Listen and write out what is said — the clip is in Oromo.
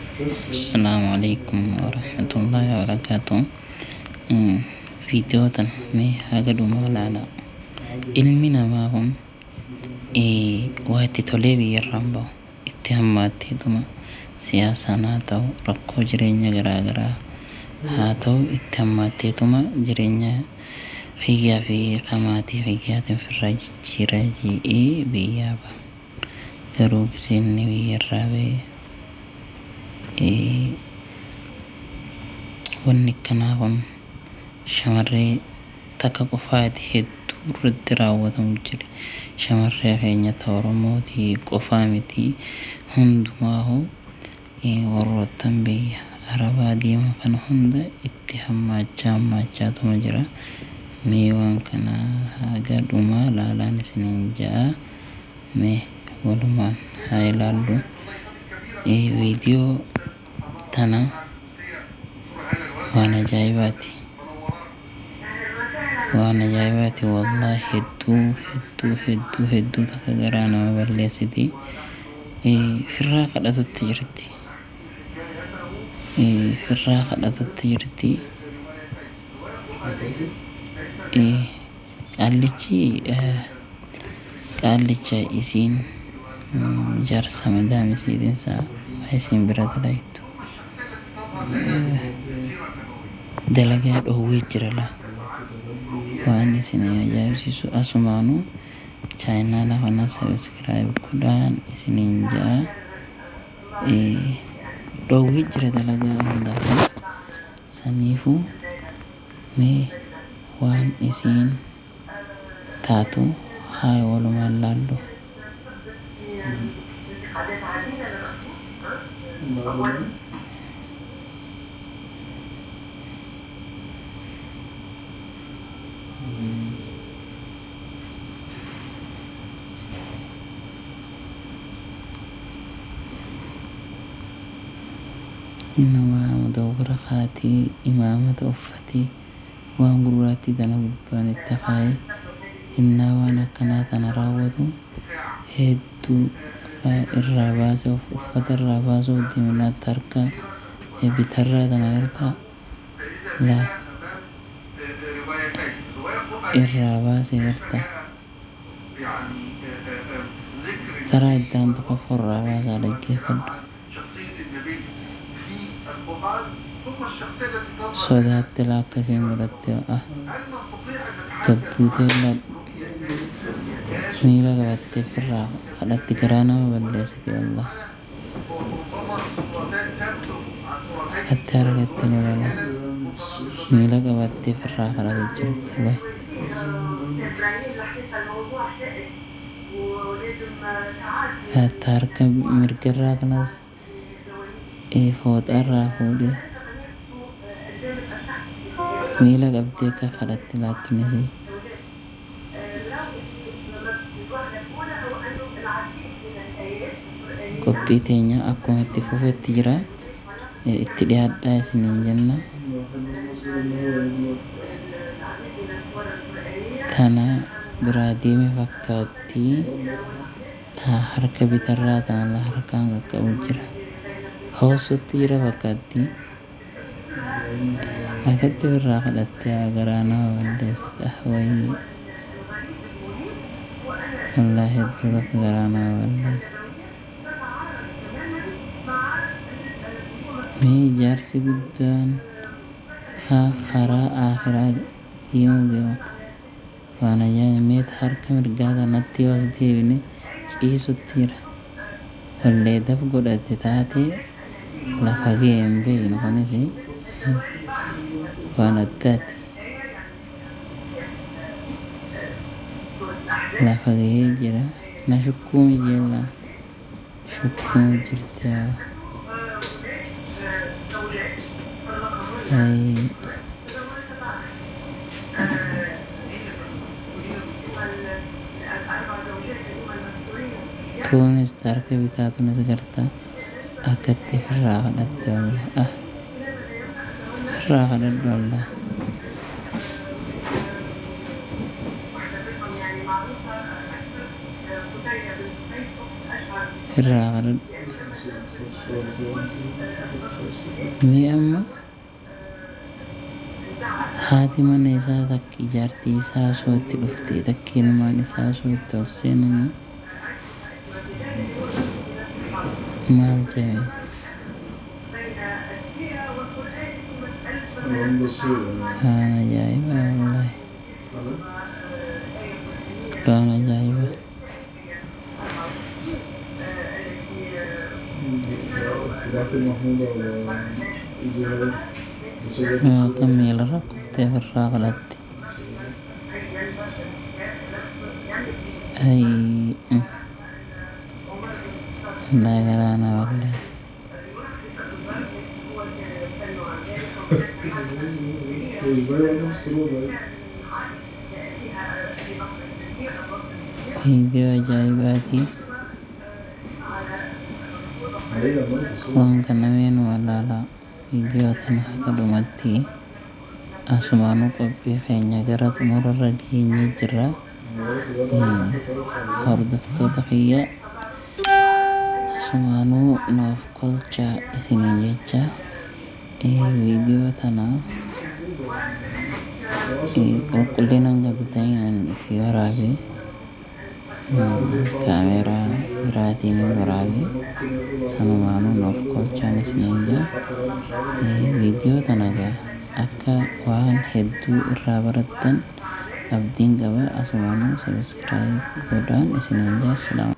Assalamu alaikum warahmatullahi wabarakatuh. Viidiyoo tana mee haga dhumaa ilaalaa. Ilmi namaa kun waa itti tolee biyyarraa hin bahu. Itti hammaatteetuma siyaasaan haa ta'u, rakkoo jireenya garaa garaa haa ta'u, itti hammaatteetuma jireenya kiyyaa fi ka maatii kiyyaatiin ofirraa jijjiira je'ee biyyaa baha. Garuu gisee inni biyyarraa bahe wanni akkanaa kun shamarree takka qofaati hedduu irratti raawwatamu jira. Shamarree keenya ta Oromootii qofaa miti, hundumaahu warroottan biyya Arabaa deeman kana hunda itti hammaachaa hammaachaatuma jira. Mee waan kana haga dhumaa laalaan isiniin ja'a. Mee walumaan haa ilaallu. Viidiyoo tana waan ajaa'ibaati. Waan ajaa'ibaati wallahi, hedduu hedduu hedduu hedduu takka garaa nama balleessiti. Firraa kadhatutti jirti. Firraa kadhatutti jirti. Qaallichi qaallicha isiin jaarsa madaam isiitiin isaa isiin bira dalaytu. Dalagaa dhoowwee jira laa. Waan isin ajaa'ibsiisu asumaanuu chaayinaala kana subscribe godhaan isiniin ja'a. Dhoowwee jira dalagaa hundaafuu. Saniifuu mee waan isiin taatu haa walumaan laallu. Innumaa mudawwara kaatii imaamata uffatee waan gurraattii tana gubbaan itti kaayee innaa waan akkanaa tana raawwatu hedduu irraa baasee uffata irraa baasuuf deeme laatta harka bitarraa tana gartaa laa irraa baase gartaa taraa itti aantu kofoo irraa baasaa dhaggeeffadhu. Sodaatte laa akkasiin godhatte ah gabbuutee laa miila qabattee firraa kadhatti, garaa nama balleessiti wallah. Akkatti argatte ni lola miila qabattee firraa kadhatu jirti way. Laatta harka mirgarraa kanas fooxaa irraa fuudhee miila qabdee akka kadhatti laattunis. Qophii teenya akkuma itti fufetti jira. Itti dhiyaadhaa isiniin jenna. Tana biraa deeme fakkaatti. Ta harka bitarraa tana harkaan qaqqabu jira. Hoossutti jira fakkaatti. Akkatti ofirraa kadhattee garaa nama balleessite ah wayii. Wallaahi hedduu takka garaa nama balleessite. Mee jaarsi guddaan ka karaa aakhiraa deemuu deeman waan ajaa'iba. Mee ta harka mirgaa tanatti yoo as deebine ciisutti jira. Wallee daf godhate taatee lafa ga'e hin beeknu, kunis waan addaati. Lafa ga'ee jira. Na shukkuumi jeella shukkuumu jirti yaa. Ayii. Tuunis ta harka bitaa tunis garta akkatti firraa kadhatte wallah ah firraa kadhadhu wallah. Firraa kadhadhu. Mee amma haati mana isaa takki jaartii isaa osoo itti dhuftee takki ilmaan isaa osoo itti ol seenanii maal jedhe? Waan ajaa'ibaa wallahi. Waan ajaa'ibaa. Akka miilarra kuftee ofirraa fudhatti. Ayii wallahi garaa na balleesse. Viidiyoo ajaa'ibaati. Waan kana mee numa laalaa. Viidiyoo tana haga dhumatti. Asumaanuu qophii keenya gara xumurarra geenyee jirra. Hordoftoota kiyya asumaanuu nuuf kolchaa isiniin jecha viidiyoo tana qulqullina hin qabdu ta'inaan fi waraabe kaameeraa biraatiin waraabe sanumaanuu nuuf kolchaan isiniin jaa. Viidiyoo tana gaa akka waan hedduu irraa barattan abdiin qaba. Asumaanuu subscribe godhaan isiniin jaa.